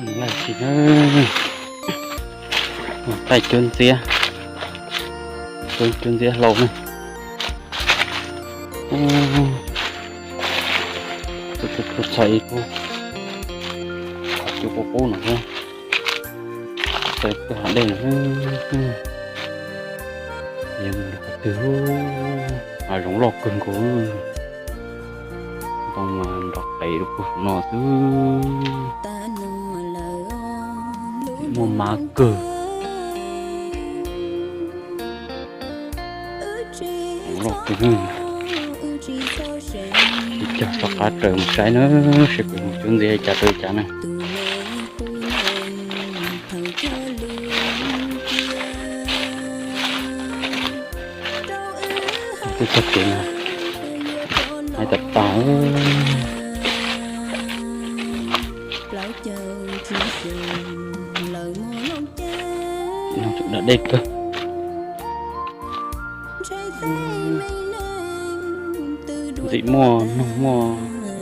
Laj tsis na, taij cuab ntxiab, cuab ntxiab hlau na. Tus txhais ib lub, qhov cub qub qub no, txawm pw hav dej no, yog mus qhov twg, hav zoov loj kawg nkaus, ntoo mas nrov qees rau puag saum no xwb. Muaj mab kawg. Loj kawg. Ib co soj qab raws mus saib na, seb kuv mus cuab ntxiab cas rau cas na. Kuj txog kev no, hais tas tas. Tsis no tsum da dej kawg. Ntxim muaj noog muaj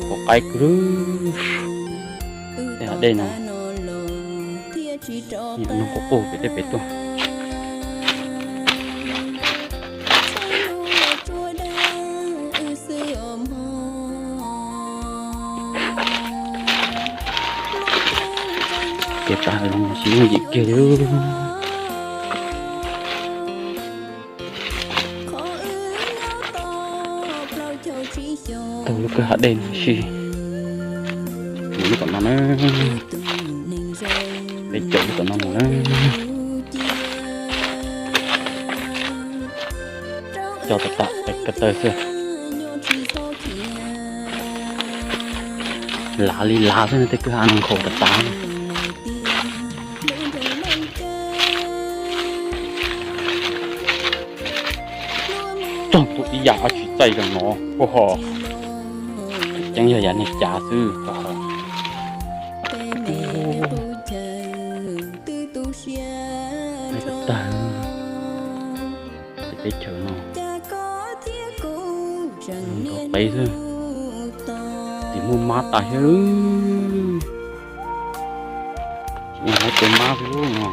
quav qaib kawg. Tej hav dej no, noog quaj qus pem tej pem tuaj. Kev pab hav zoov no tsis yooj yim kiag li. Taug lub kwj hav dej no si, mus lub tom no na, peb caum lub tom no mus na. Co tas tas ko taw xwb. Lav li lav xwb, tej kwj ha no nkhaus tas tas. Txog tus ib yam dab tsi txaij zoo no, ua ho ceeb yog yam niag cav xwb. Tag, teb chaws no nkauj qev xwb, tsis muaj mab tas thiab. Tsis muaj mab tas xwb no,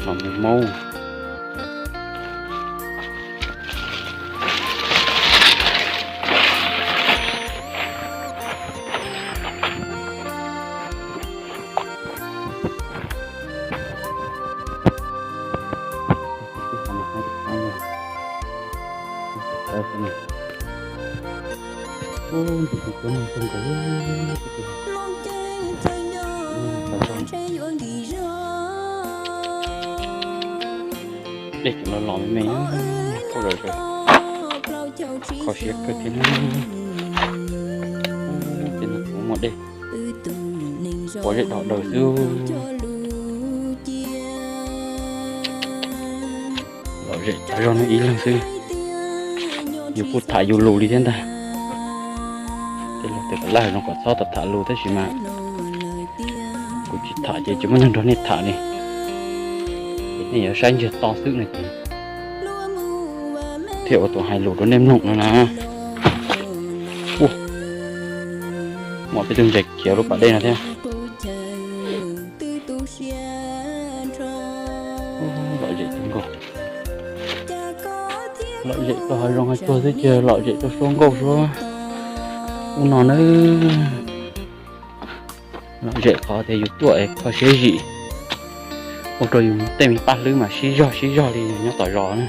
los mus maub. Dej tseem los los me me, koj zom zaws, kho siab kawg thiab na. Tej no kuj muaj dej, quav zeb dhos daws xwb. Lom zem tas zog no ib leeg xwb, yus kuj tham yus lus li thiab ntag. Tej laus tias kom laj hav zoov kom txhob tham tham lus tab sis mas kuv tsis tham ces tsis muaj neeg nrog nej tham li. Ces nej yuav saib ntsiag to xwb no ces thiaj ua tus hais lus rau nej mloog no na. Ua, muaj peb tug ntses khiav lub pas dej no thiab. Lom zem kawg nkaus. Lom zem rau hav zoov hav tsuag xwb ces lom zem rau suab nkauj suab ub no nawb. Lom zem qhov tias yus tuaj es kho siab zim, ua rau yus tej me paj hlwb mas sib zog sib zog li nyob tom zos na.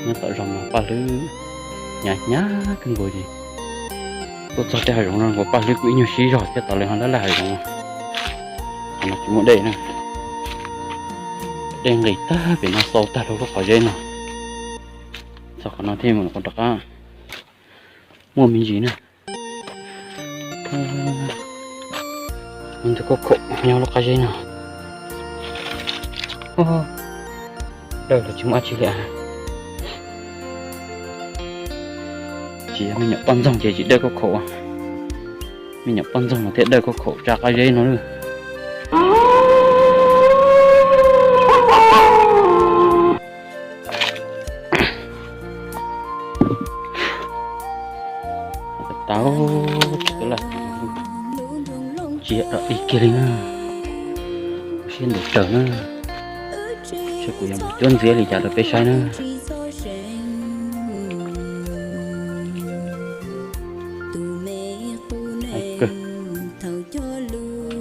Nyob tom zos mas paj hlwb hnyav hnyav kawg nkaus ces tuaj txog tej hav zoov no nkaus paj hlwb kuj ib nyuag sib zog thiab, tas li ho laj laj hav zoov. Qhov no tsis muaj dej na, dej nqis tag pem no xau tag rau lub qhov zeb no. Txog qhov no thiaj mus rov qab muaj me ntsis na. Ntug kauj khaum nyob lub qab zeb no. Dawb los tsis muaj dab tsi li. Tsis yog me nyuam poj ntxoog ces tsis dawb kauj khaum. Me nyuam poj ntxoog no thiaj dawb kauj khaum tsa qab zeb no lawm. Tau, tsis tuaj laj. Tsis yog dog dig kiag li na, siab ntuj tsawg na. Saib kuv yuav mus cuab ntxiab li cas rau peb saib na.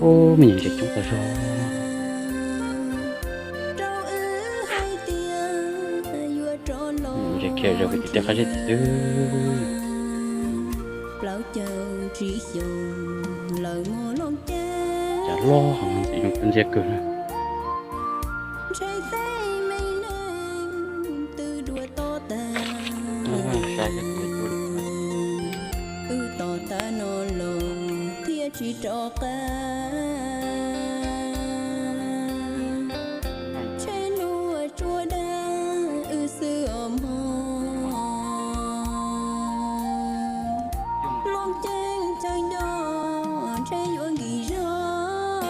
Ub, me nyuam ntses coob tag zog. Ntses khiav zog kuv tis tej qab zeb tim xwb. Cas loj heev, ntxim zoo cuab ntxiab kawg na. Wb tos tas no los thiaj tsis rov qab, ntshe luag tsuas dag wb xwb os mog. Looj ceeb chaw nyob ntshe yuav nkim zog,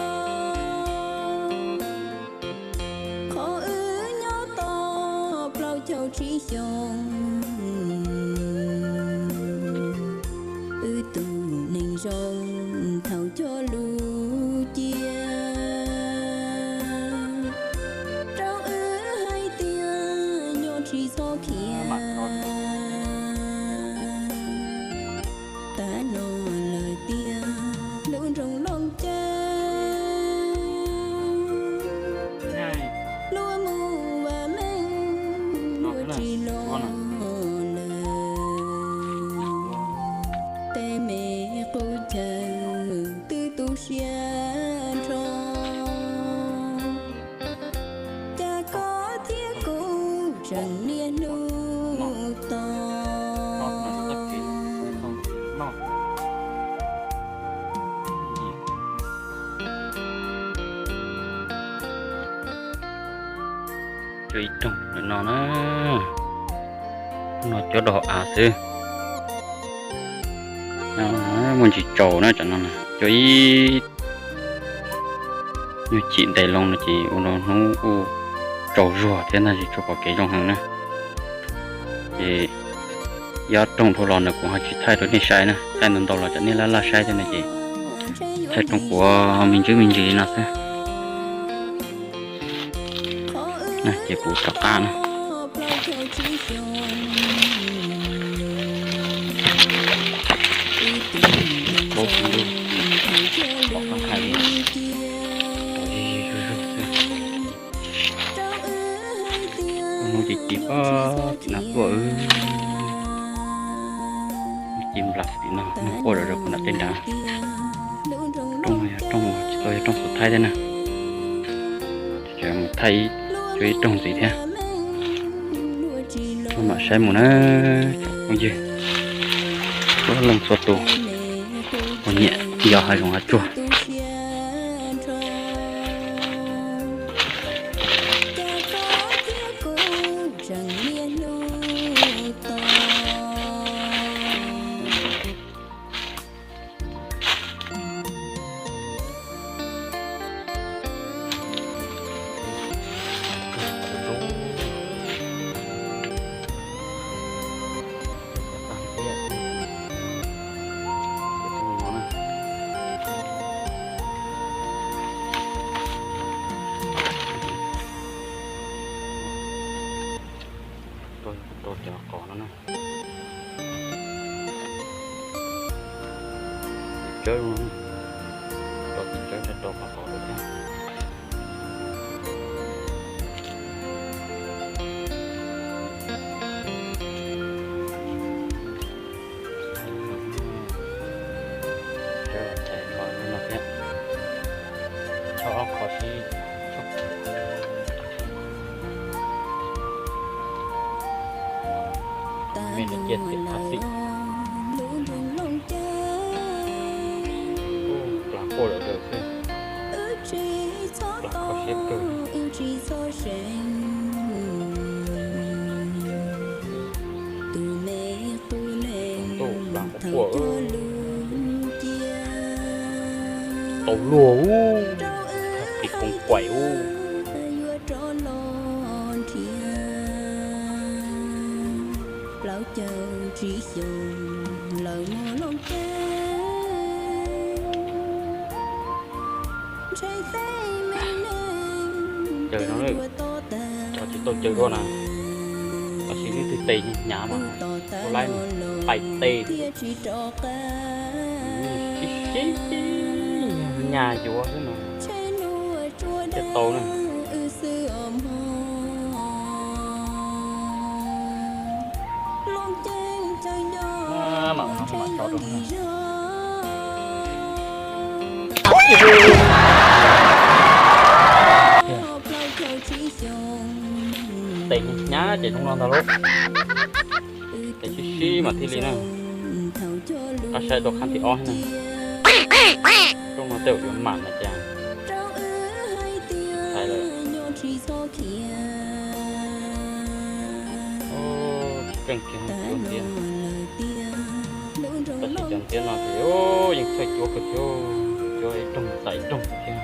qhov wb nyob tau plaub caug tsib xyoos, wb tus neeg zoo thaum cog lus cia, rau wb hais tias nyob tsis txhob khiav. Tab no lawm tiag lub nroog Looj Ceeb, luag mus vam meej luag tsis los lawm. Tej me qub chaw twb tu siab nrho, cas koj thiab kuv tseem niaj hnub tos. Cog ib rooj no na, no cov dog av xwb. Muaj ntsis tsaus na, tam no cog ib nyuag chim ntes loo no ces ua rau hnub kuj tsaus zuag thiab ntag, tsis tshua pom kev zoo heev na. Ces ib ob rooj dhau los no kuv ho tsis thaij rau nej saib na, thaij ntau ntau los tsam nej laj laj saib thiab no ces thaij rooj quav me ntsis me ntsis li no xwb. Ces kuv rov qab na. Ua hnub ces ci pob tim no tuaj, ci nplas tim no, nag quaj zom zaws puag nram tej nrad. Rooj no yog rooj, tsis tau yog rooj xus thaij thiab na. Ces mus thaij ib, cog ib rooj ntxiv thiab. Mam saib mus na, tsoom phooj ywg txhua leej txhua tus uas nyiam yos hav zoov hav tsuag. Rau cov qos no na. Tsawb, rau tim tsawb, rau qhov qos rau thiab. Tsawb los chais qhov no thiab. Cho ob qho sib. Mej no ciaj tias qab xim. Plas quaj lawm daws xwb. Plas kho siab kawg. Ntuj, plas quaj quaj. Tau luag ub, thaj qis koos kaim ub. Plaub caug tsib xyoos lawm mog Looj Ceeb. Caws no, cov tsis tau caws dua na, tab sis leej twg tes hnyav mas ua laib pais tes, sib sib nyas yuav xwb no, thiaj tau na. Mam no mam tso rau. Tes hnyav ces zoo no ntag lauj. Tes sib sib mas thiaj li na. Qab saib rau qhab thib ob na. Rooj no tej zaum yuav mam no cas. Tsis txhais lawm. Tsis keej kiag cuab ntxiab. Tab sis cov ntxiab no ces yeej txhawj cuab kawg thiab, cuab ib rooj txais ib rooj thiab.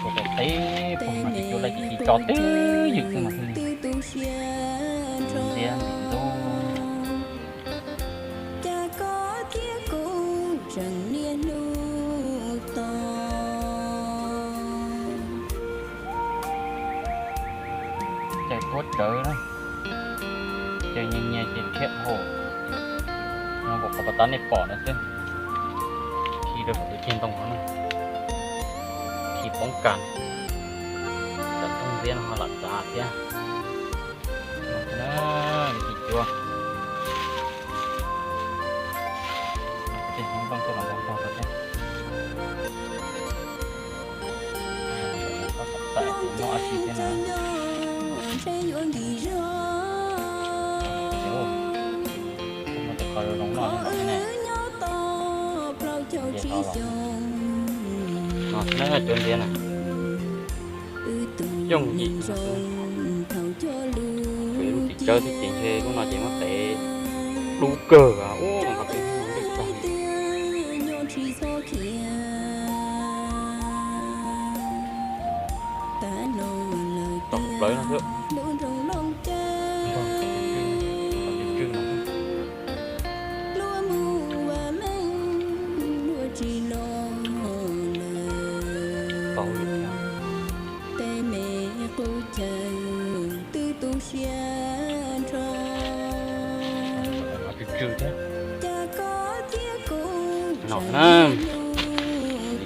Ua tau teb pog no ces cuab laij ces tso twb ywm xwb mas thiaj li ntxiab ntxim ntxub. Ces tuab tsawv na, ces nyias nyias ces thiab hauv, no kuv qhov pas tab nej pom no xwb. Khi rau tus ceg ntoo no, khi poob kas, cov rooj ntxiab no ho lam txav thiab. Ib cuab. Tej hmoob nplooj tej los npog npog rau thiab. Muaj dab tsi thiab na. Muaj tej qho zoo zoo noj li no ne. Ces ho los no xwb na, cuab ntxiab na. Yooj yim no xwb. Lub txiv tsawb thiab ces ntshe lub no ces muab tev dub kawg ua qhov twb ntej tag. Tom plawv no xwb. Tau li thiab. Tsw tsw thiab. No na,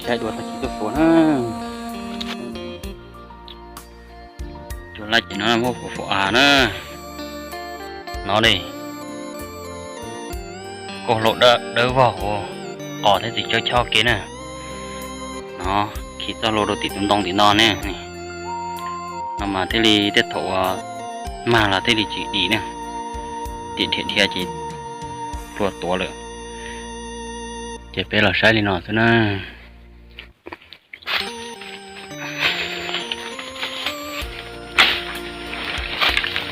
saib dua tag kis tuaj xua na. Cuab laij ces no muab fuav fuav av na. No ne, kauj hlua dawb vog, qos thiab txiv tsawb chob kev na. No, khi txoj hlua rau tim tus ntoo tim no ne. No mas thiaj li tej thaum uas mag los thiaj li tsis dim ne. Tim dhia dhia ces hlua tuav lawm. Ces peb los saib li no xwb na.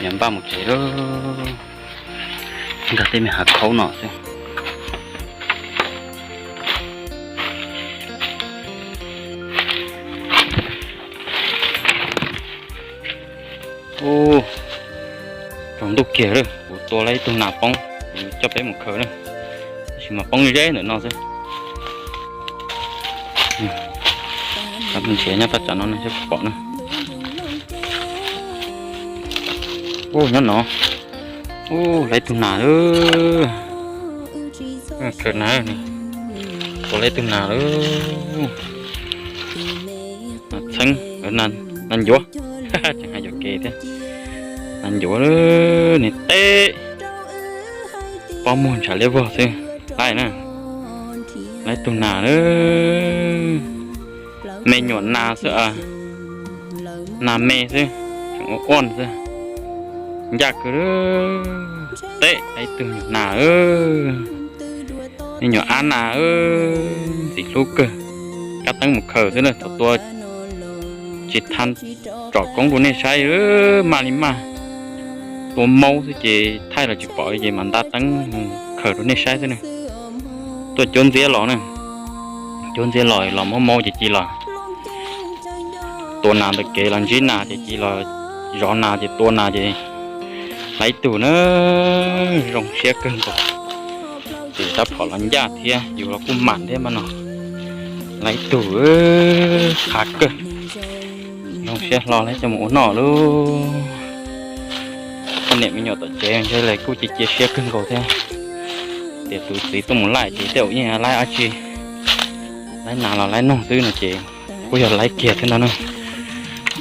Yuav npaj mus tsev lawm, nrog tej me hav khaub no xwb. Ub, tsaus ntuj kiag lawm, kuv tua lawm ib tug nas poob, kuv coj peb mus khaws na. Tab sis mas poob ze ntawm no xwb. Tab sis nyob thaj tsam no ne, seb puas pom na. Ub, nyob no. Ub, lawm ib tug nas lawm. Khaws nas, tua lawm ib tug nas lawm. Nas txheeb, nas ncuav, tseem hais yuam kev thiab. Nas ncuav, niag teb, pob muag ntshav liab vog xwb. Laij na, lawm ib tug nas lawm. Me nyuam nas xwb, nas me xwb, tseem ua quaj xwb. Ncaj kawg, teb, lawm ib tug nyuam nas, me nyuam ab nas, ntxim hlub kawg. Kab teeb mus khaws xwb na, thaum tua tsis tau tsom koob rau nej saib, maj li maj. Tua maub xwb ces thaij los tsis pom li ces mam nta teeb mus khaws rau nej saib xwb na. Tuaj cuab ntxiab los na, cuab ntxiab los los muab maub ces cia los tua nas ntawm kev los ntsib nas ces cia los zov nas ces tua nas ces lawm ib tug na, zoo siab kawg nkaus. Rab phom los ncaj thiab, yus los kuj mam thiab mas no. Lawv ib tug qhav kawg, zoo siab hlo lawv coj mus ua noj lauj. Poj niam me nyuam tom tsev ntshe lawv kuj cia cia siab kawg nkaus thiab, tias tus txiv tuaj mus laij ces tej zaum yeej laib dab tsi, laib nas los laib noog xwb no ces kuj yog laib kiag thiab no na.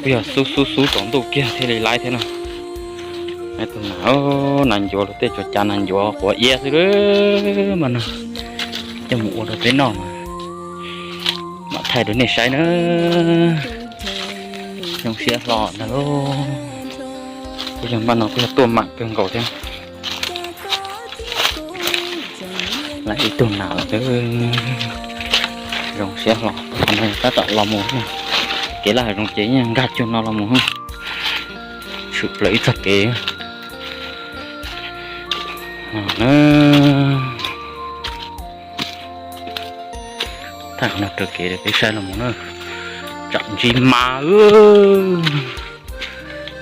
Kuj yog xub xub xub tsaus ntuj kiag thiaj li laib thiab no. Tus nas, nas ncuav los tej tsuas cas nas ncuav quav iab xwb mas no. Coj mus ua rau peb noj mas mam thaij rau nej saib na. Zoo siab hlo ntag lauj. Kuj yog npaj no kuj yog tuaj mam kawg nkaus thiab. Lawv ib tug nas lawm, zoo siab hlo. Qhov no tab tom los mus, kev laj hav zoov ces yeej nkag cuag no los mus, tshwm plaws ib txoj kev. Thaij qhov no raws kev rau peb saib los mus na. Tsam ntsib mab,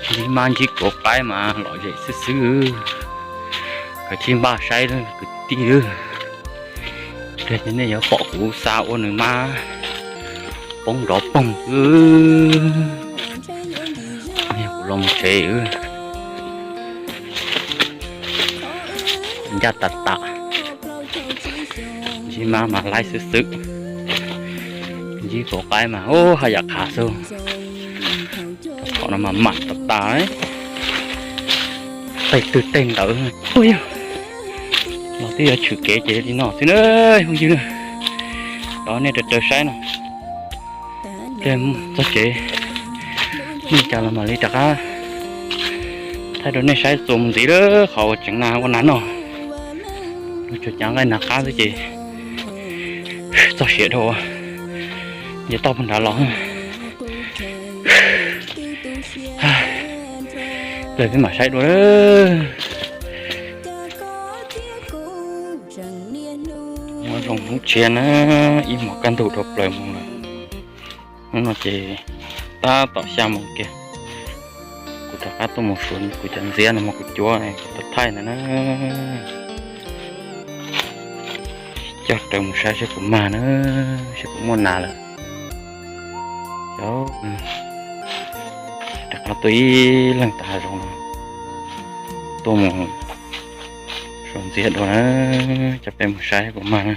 ntsib mab ntsib kauv qaib mas lom zem xwb xwb. Kav tsij npaj saib kwv tij, nej yuav pom kuv xa ua nws mab poob nrov poog xwb. Kuv los mus tsev, ncaj tas tas. Ntsib mab mas laib xwb xwb, ntsib kauv qaib mas ub haj yam qhav xwb. Cov phom no mas mam tas tas, tej twg tej ntawd. Ua yog los twb yuav tshwm kev ces li no xwb na, phooj ywg na. Los nej raws raws saib no, txog tsev, nej cas los mam li rov qab thaij rau nej saib txuas mus ntxiv lawm qhov uas tseem nas ua nas noj. Lub tsuas cav nqaij nas qab xwb ces txog siav dhau, nce toj puag nrad los. Peb mam saib dua. Muab zoo hnub tshiab na, ib hmos kaj ntug dhau plaws mus lawm. Hnub no ces tab tom xya moos kiag, kuv rov qab tuaj mus suav kuv cov ntxiab no mas kuv cuab kuv tau thaij ntawd na. Coj raws mus saib seb puas mag na, seb puas muaj nas lawm. Rov qab tuaj ib leeg tas hav zoov no, tuaj mus suav ntxiab dua na, coj peb mus saib seb puas mag na.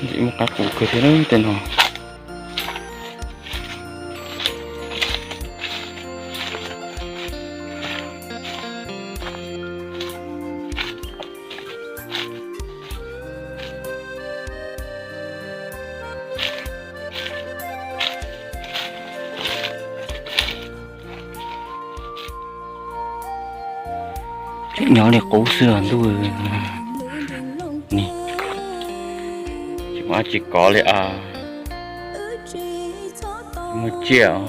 Ntxim muaj qab qus kawg thiab tej no. Tseem nyob li qub xwb ntuj. Tsis muaj dab tsi kov li as. Muaj tsiaj,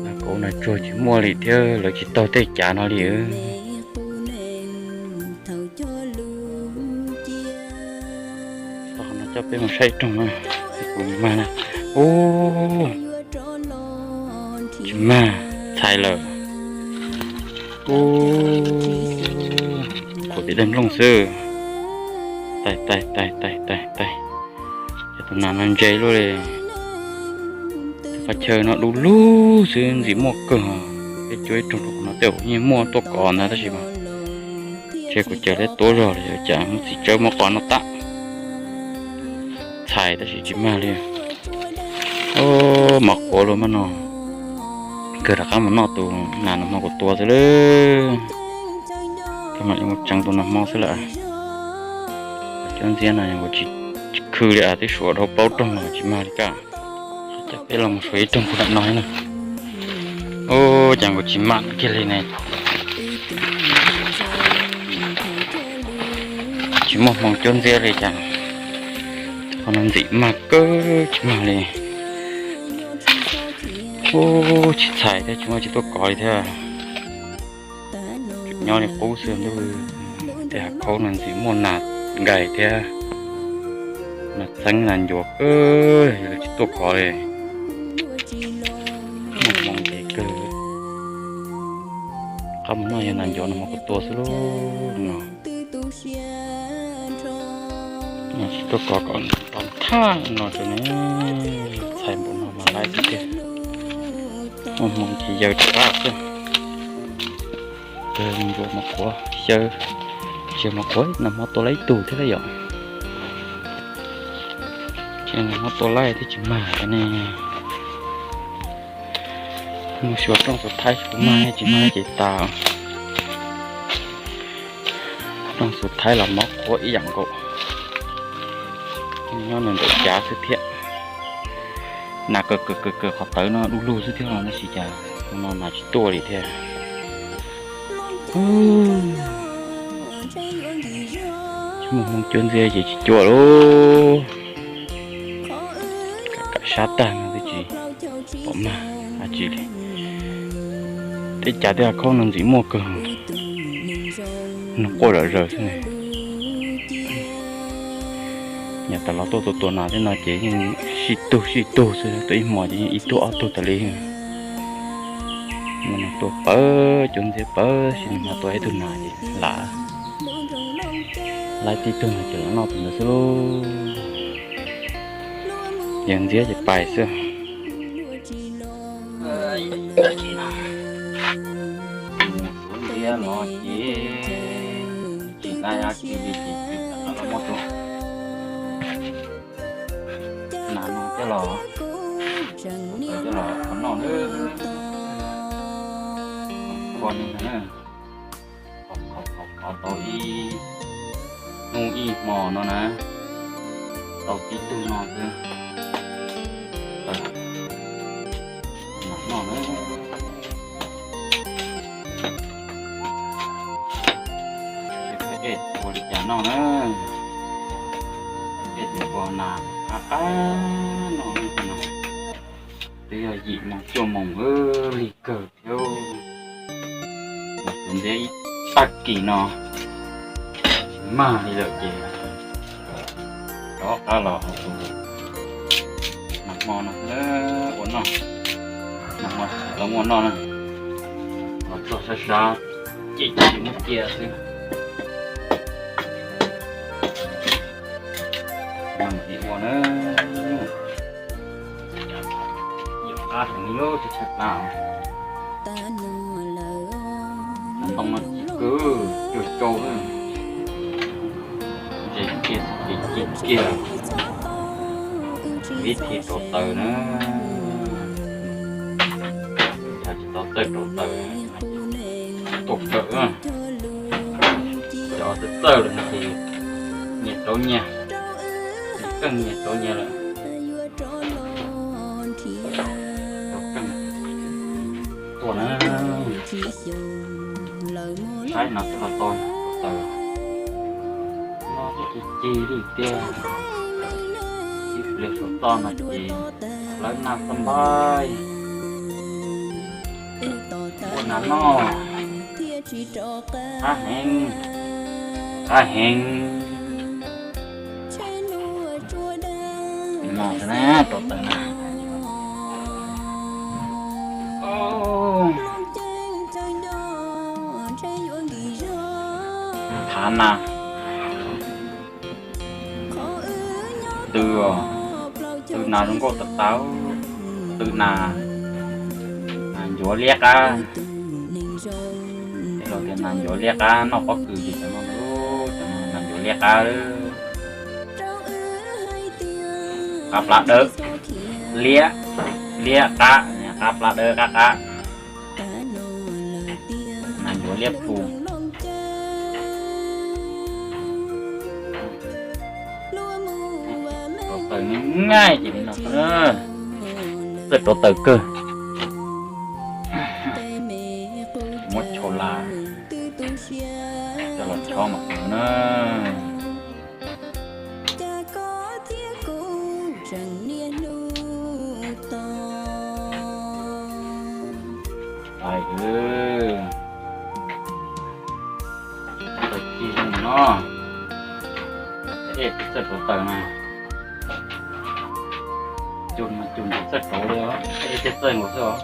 nas kauv nas tsuag tsis muaj li thiab, lawv tsis taug tej cav no li. Qhov no coj peb mus saib ib rooj na, kuv mag na. Ub, tsis mag, txhais lawm. Ub, khuam tim dawg nplooj xwb. Tais tais tais tais tais tais. Cov tus nas no ntse luaj li. Qhov chaw no du lug xwb ntxim muaj kawg. Peb cuab ib rooj rau qhov no tej zaum yeej muaj tuaj kov ntag tab sis mas ntshe kuv caws liab tuab zog los yog cas muab txiv tsawb muab qos noj tag. Txhais tab sis tsis mag li. Mov quav luaj maj no. Kawg rov qab mus noj tus nas no hmo kuv tua xwb lawm. Kawg mam li mus tseev tus nas hmo xwb lawm. Cov ntxiab no kuv tsis khw li as, twb suav dhau plaub rooj los tsis mag li kaj. Coj peb los mus suav ib rooj puag nram no na. Ub, cas kuv tsis mam kiag li ne. Tsis muaj hmoo cuab ntxiab li cas. Qhov no ntxim mag kawg tsis mag li. Ub, tsis txhais thiab tsis muaj tsis tuaj kov li thiab. Tseem nyob li qub xwb ntuj. Tej hav khaub no ntxim muaj nas nkais thiab nas txeeb nas ncuav kawg, yog lawv tsis tuaj kov li. Muaj hmoo ces kawg. Mus noj yog nas ncuav no mas kuv tua xwb lub no. Tsis tuaj kov kom tom thaj no rau ne, txhais npaum no mas laib xwb tiag. Muaj hmoo ces yaws rov qab xwb. Ncuav mas qhuav xyaw, tsis mas qhuav no hmo tua laib ib tug thiab lauj yom. Ces nws hmo tua laib thiab tsis mag ne. Mus xyuas rooj xus thaib kuv mag tsis mag ces tas. Rooj xus thaib los mob qhuav ib yam nkaus. Nyob nws ntawm cav xwb thiab. Nas kaws kaws kaws kaws qhov tawv no du lug xwb thiab los tab sis cas no nas tsis tuaj li thiab. Tsis muaj hmoo cuab ntxiab ces tsis cuab lauj. Kam sab tag no twb tsis pom mag dab tsi li. Tej cav tej av khaub no ntxim muaj kawg, nws quaj zom zaws xwb ne. Yog tas los tuaj tua tua nas tej no ces yeej sib tug sib tug xwb, tua ib hmo ces yeej ib tug ob tug tas li. Tua pawg cuab ntxiab pawg sis mas tua ib tug nas ces lam laib tib tug no ces lam noj tus ntawd xwb lauj. Yog ntxiab ces pais xwb. Ntxiab no ces tsis laib dab tsi li ces tsis tau muab tua. Nas no coj los, coj los qhov noj na. Qhov no na, qhov tau ib hnub ib hmo no na, tau tib tug no xwb. Nas noj na. Ua li cas noj na, ej tus pog nas qab qab no, twb yog yim moos cuaj moos lig kawg thiab. Tus ntxiab ib tag kis no tsis mag li lawm ces rov qab los hauv tus nas hmo no ua noj. Nas hmo tsis tau muaj noj na, los txog sab sab ces tsis muab cia xwb. Ua na, yam qab heev li lub tsis tshaj qab. Ntoo no tsis kwv cuag cau, ntses kiag xwb ces ci kiag. Vib thi rauv taws na, tsis tau txawj rauv taws, tuaj kawm. Cov txawj txawj lawm no ces nyias rauv nyias, nyias keej nyias rauv nyias lawm. Rauv keej tuaj na, saib no twb los tau taws, no twb ci ci li tiag. Ib pliag saum toj no ces lawv naj xab npaib. Ua nas noj qab heev, qab heev. No xwb na, rauv taws na. Thav nas, tw, tw nas zoo nkauj tas tas, tw nas, nas ncuav liab qab. Tej laus tias nas ncuav liab qab noj pob kws ces cov no, cov no nas ncuav liab qab. Qab plab dawb liab, liab qab, qab plab dawb qab qab. Nas ncuav liab pus. Rauv taws ngaij ces li no, txawj rauv taws kawg. Muab chau las coj los chob mas na. Taws ci no, ej txawj rauv taws na. Cug mas cug tsis txawj rauv li, ej thiaj txawj nkaus xwb os.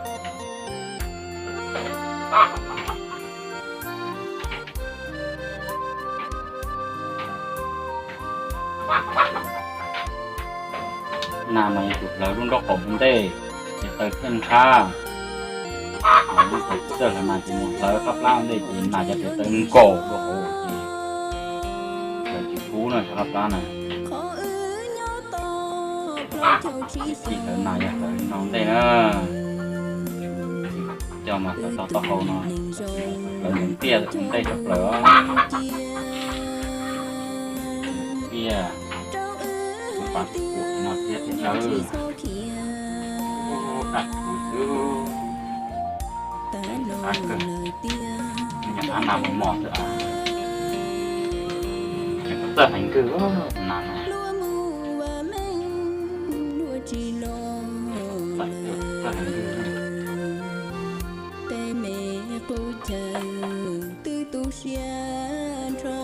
Nas mas yog tus hlawv lub nraub qaum ua ntej, ces taw thiaj nrhab. Lub thaum txawj hlawv nas ces mus hlawv qab plab ua ntej ces nas cov tes taw nkaus rau hauv ces hlawv tsis kub no, qab plab na. Ces hlawv nas yog hlawv li no ua ntej na. Coj mas hlawv tau taub hau no, hlawv nws tiaj ua ntej tshaj plaws. Tiaj, kuv pas kuv no thiab thiab nawb. Ua dab tsi xwb. Qab kawg, nws nyuam qab nas mos mos xwb as. Nws txawj hneev nkwg nas no. Txawj hneev nkwg. Tej me qub chaw twb tu siab nrho,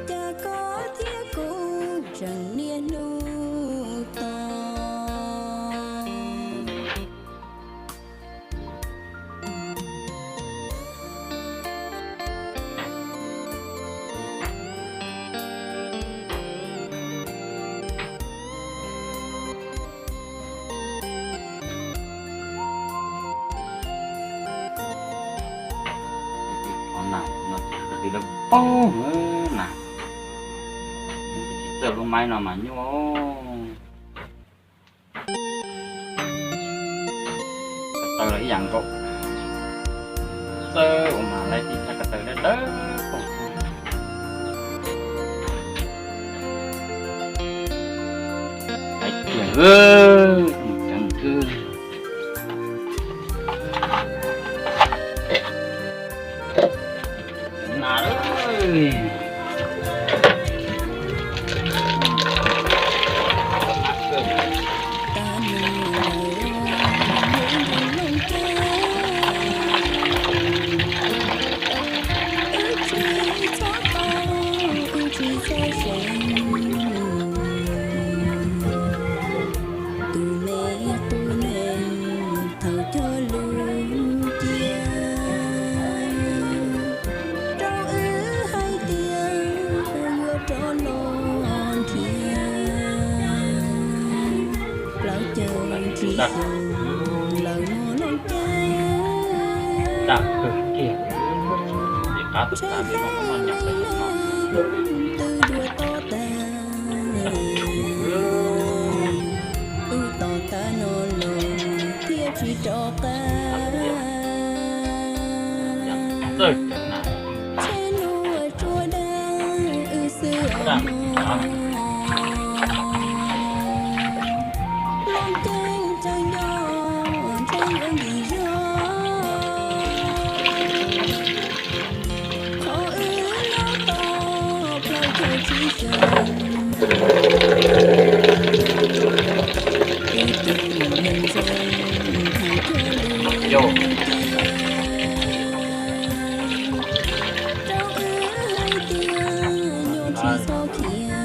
cas koj thiab kuv tseem niaj hnub tos. Qhov nas no ces kwv tij lawv paub nas, tsis txawj lub maib no mas nyuaj. Ko taw los ib yam nkaus, txawj ua mas lawv tib tshaj ko taw dawb dawb paug xwb. Laiv kiag, ceev kawg. Nas, tus me qub neeg thaum cog lus cia rau wb hais tias yuav rov los nrhiav. Plaub caug tsib xyoos lawm muaj lub caij tsheb twb dua toj tag, wb tos tas no los thiaj tsis rov qab. Tsheb luaj tsuas dag wb xwb os mog. Looj ceeb tseem nco ntshe yuav nkim zog. Qhov wb nyob tau plaub caug tsib xyoos, wb tus neeg zoo thaum cog lus cia rau wb hais tias nyuam tsis txhob khiav.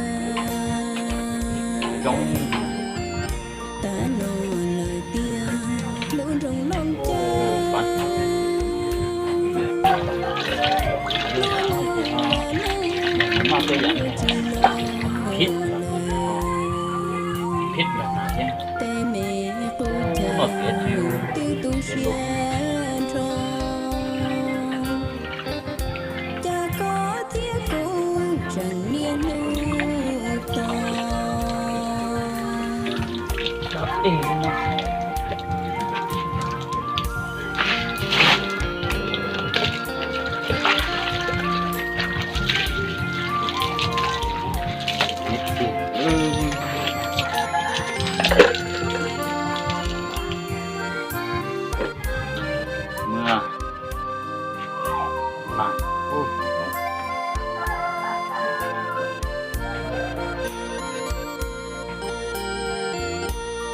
Tag no lawm tiag lub nroog Looj Ceeb. Tsis los tej me qub chaw twb tu siab nrho. Cas koj thiab kuv tseem niaj hnub tos.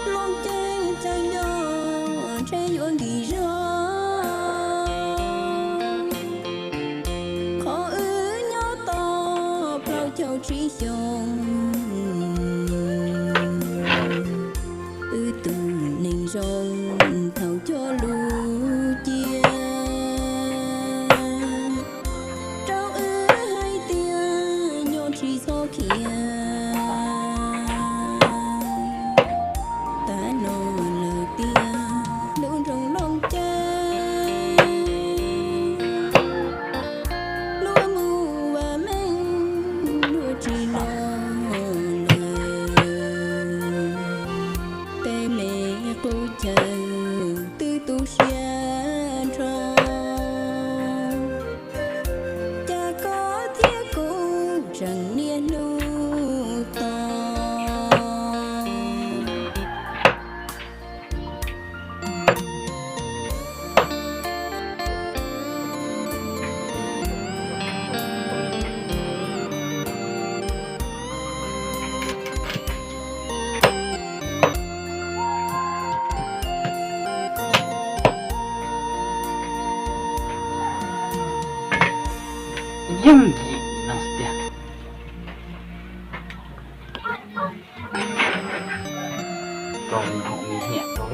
Looj ceeb tseem nco ntshe yuav nkim zog. Qhov wb nyob tau plaub caug tsib xyoos, wb tus neeg zoo thaum cog lus cia rau wb hais tias chaw twb tu siab nrho, cas koj thiab kuv tseem niaj hnub tos. Yooj yim no tiag. Rau me hoom me hiam rau.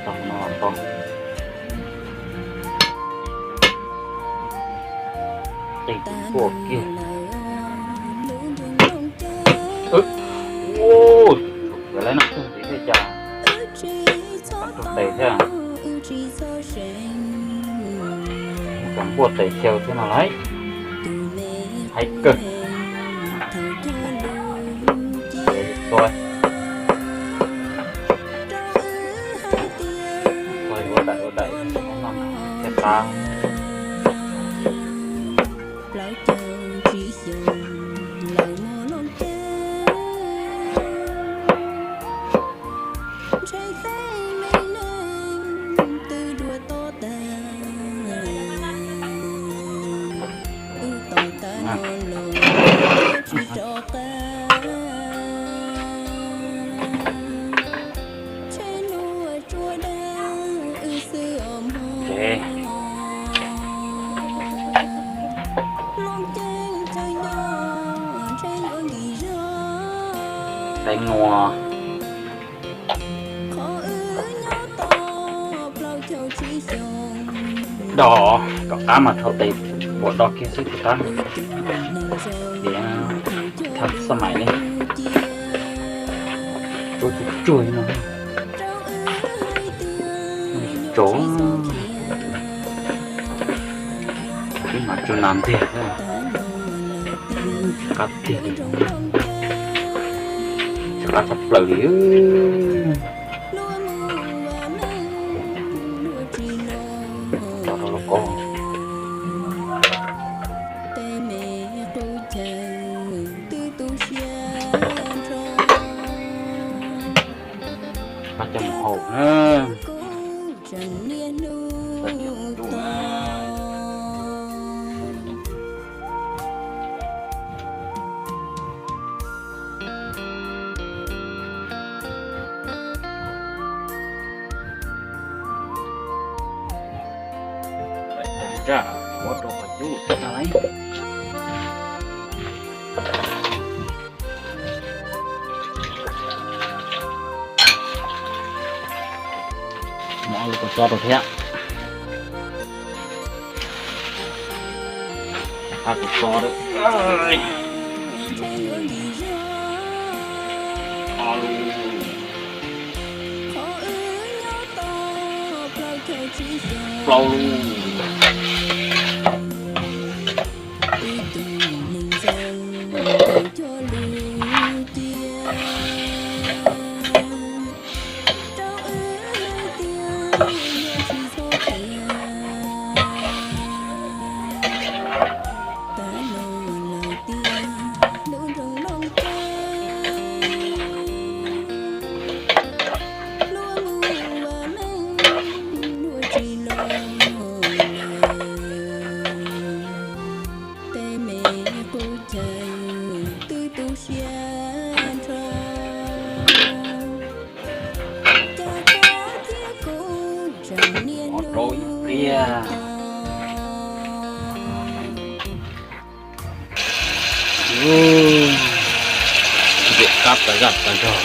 Thaum no tau. Tej tus tuaj kiag. Ua, lawv no thiaj cas rau tes thiab. Cov npuaj tes xyaw thiab no lauj. Haib kawg. Txua, txua ua daim ua daim no thiaj qab. Plaub caug tsib xyoos lawm muaj loo caij, ntshe tej me neeg twb dua tob tag, wb tos tas no los tsis rov qab. Ntshe luag tsuas dag wb xwb os mog. Loo caij chaw nyob ntshe yuav nkim zog. Qhov wb nyob tau plaub caug tsib xyoos. Do, rov qab mas rau tes puas do kiag xwb tus qab. Tias thab xab mais li. Tsuag tsuag tsuag li no. Tsuag. Ib mas tsuag nas ntiag. Tsis qab tiag li. Tsis qab tshaj plaws li. Rau los ko. Qab coj mus haus na. Rau qhov cub thiab no lauj. Mov los tso rau thiab. Qab tso rau. Ua lus. Plaub lus. Tej me qub chaw twb tu siab nrho, cas koj thiab kuv tseem niaj hnub tos. Ntim qab tas zaj tas zog.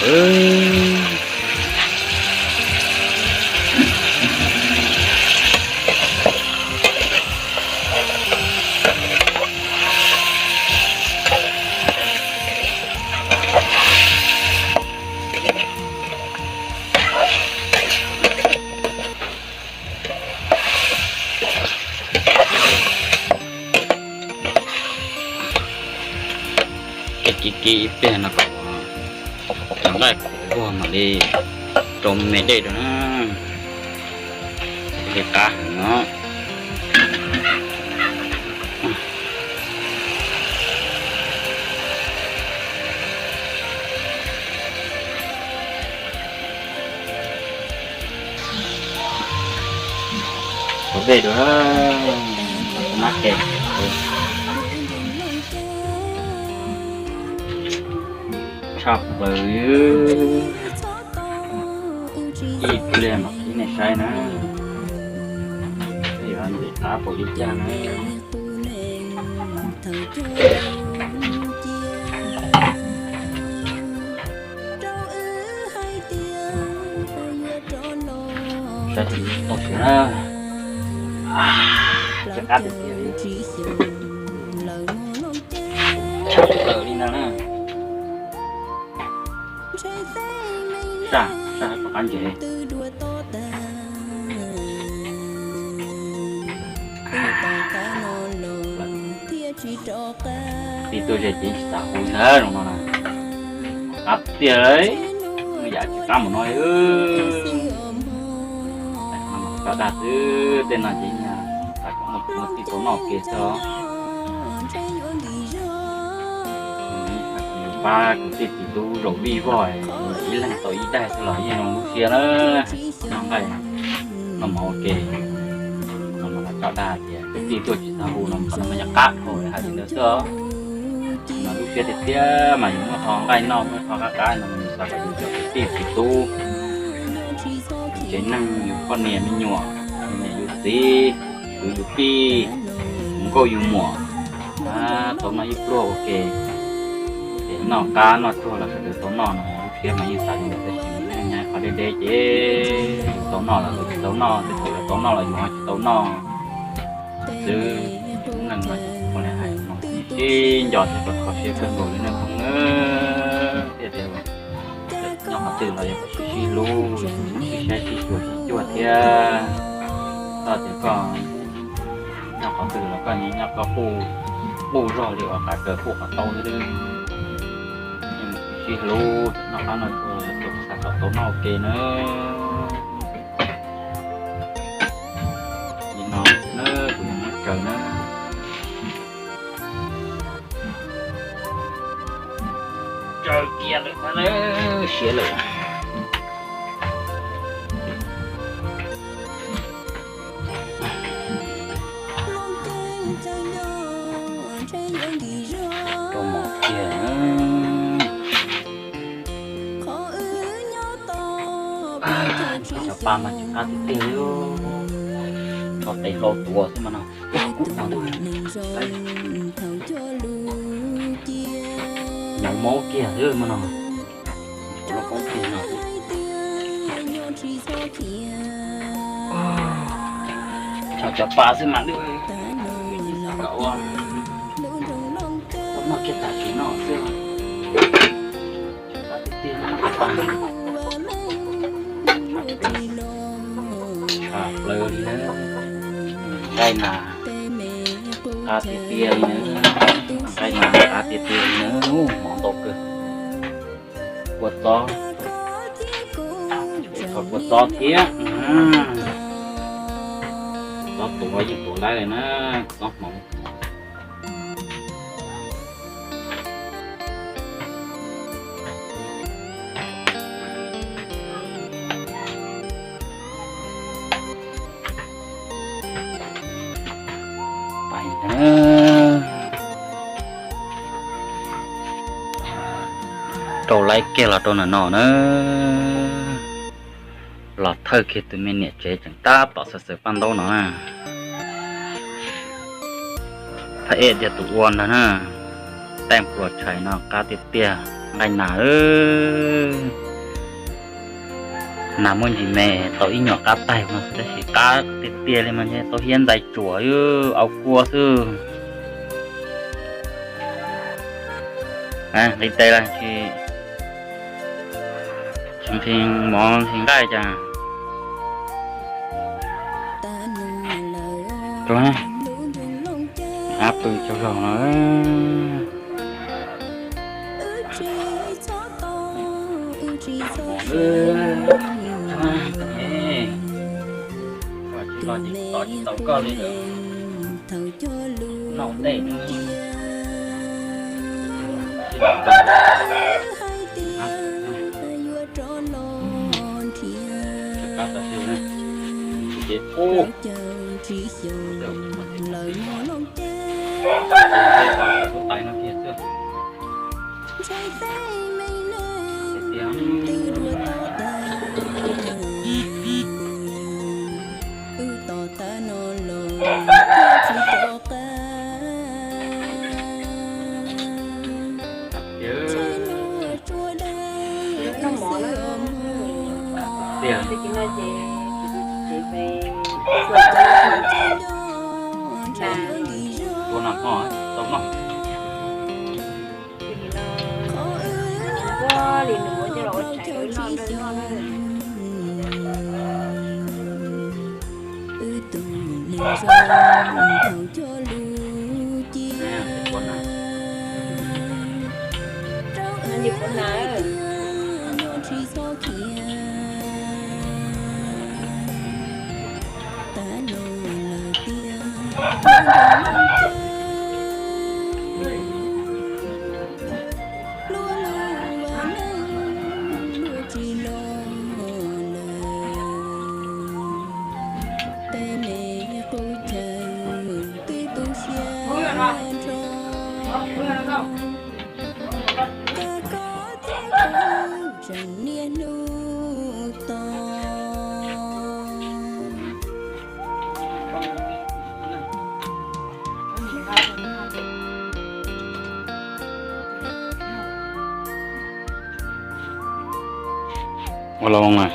Ib kib ib pliag no kom cov nqaij qhuav vog mam li rau me dej rau na, li qab heev no. Ua dej rau na, mab ke tshaj plaws. Ib pliag mam qhib nej saib na, yuav ntxim qab npaum li cas na. Saib tsis tau siav na, tsis qab tiag tiag li, tshaj plaws li no na. Saj, saj tom qab ntses. Tij tuaj ze ces tsis xav hu ntag zoo no na. Qab tiag, yam tsis qab mus no. Rov dag xwb, tej no ces xav kom muaj tij tau noj ke xwb os. Pab kwv tij txiv tub zaum vij vog, ib leeg tau ib daig xwb los yeej zoo lub siab na. Noj nqaij noj mov ua ke, no mas rov dag tias kwv tij tuaj tsis xav hu no mas qhov no mas yog qab dhau hais li ntawd xwb os. Mas lub siab tiag tiag mas yus muaj qhov nqaij noj muaj qhov qab qab no mas yus xav kom yus cov kwv tij txiv tub, tsev neeg, yus poj niam me nyuam, yus niam yus txiv, kwv yus tij, yus nkauj yus muam, tau noj ib pluag ua ke. Ces noj qab noj tsuag los sawv daws tau noj no lub siab mas yeej xav li ntawd tab sis mas nyob qhov deb deb ces yus tau noj los luag tsis tau noj, tej thaum lawv tau noj los yus ho tsis tau noj. Xwb, neeg no ua li hais no sib nco thiab kho siab kawg nkaus li nej phooj ywg. Thiaj tias nyob qhov twg los yog sib sib hlub, sib saib sib xyuas sib cuag thiab. Koj tias koj nyob qhov twg los koj nyob koj quj zog li uas qav kaws quj qhov taub xwb. Sib hlub, noj qab noj tsuag, xav kom tau noj ua ke na. Li no na, kuv yuav muab tsaws na. Tsaws kiag lawm na, siav lawm. Rau mov kiag na. Cov pa mas tsis qab tiag tiag li. Tso tes hlau tuav xwb mas no. Nyob mob kiag xwb mas no. Ua lub koob kiag no. Tso cov pa xwb mas. Ua noj kiag tas tsis noj xwb. Tshaj plaws li na. Nqaij nas qab tiag tiag li na. Nqaij nas qab tiag tiag li na, mov ntau kawg. Kua txob, kua txob thiab. Txob tuav yeej tuav laib li na, txob hmoov. Rau laib kiag los rau ntawm no na. Los thawj kiag tus me niam tsev tseem tab tom xaws xaws paj ntaub no na. Thaj ej tias tus ua ntag na. Tej pluas tshais no qab tiag tiag, nqaij nas. Nas muaj ntsis me, tau ib nyuag qab taig no tab sis qab tiag tiag li mas tau hiab ntxais tsuam, au kua xwb. Nqis tes los tsis, tsis nqhis mov nqhis nqaij cas. Rau, qab pw tsaug zog no. Los tsis tau koj li lawm. Noj dej. Ua los na.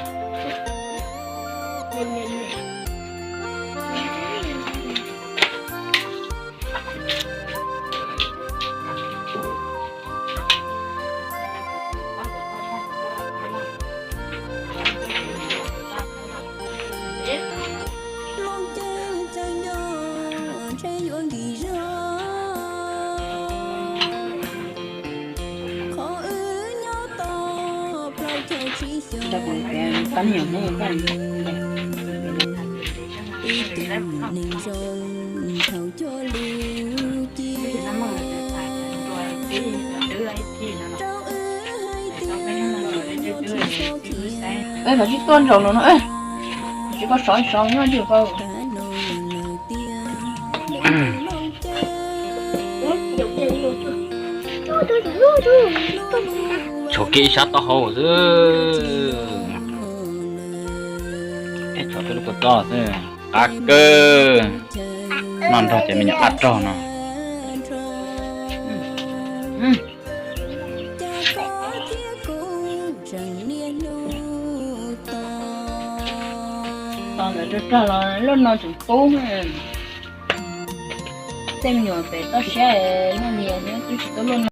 Koj tsis tuaj nraum no no, tsis koj sov sov nyob ntsis koj. Tshuav kiag ib sab taub hau xwb. Tshuav peb lub kua txob xwb. Qab kawg. Noj nrog cov me nyuam qab rog no. Tos ntawd rog rog los lub no tseem pub. Tej me nyuam pem toj siab noj nias nyob twb tsis tau luaj no.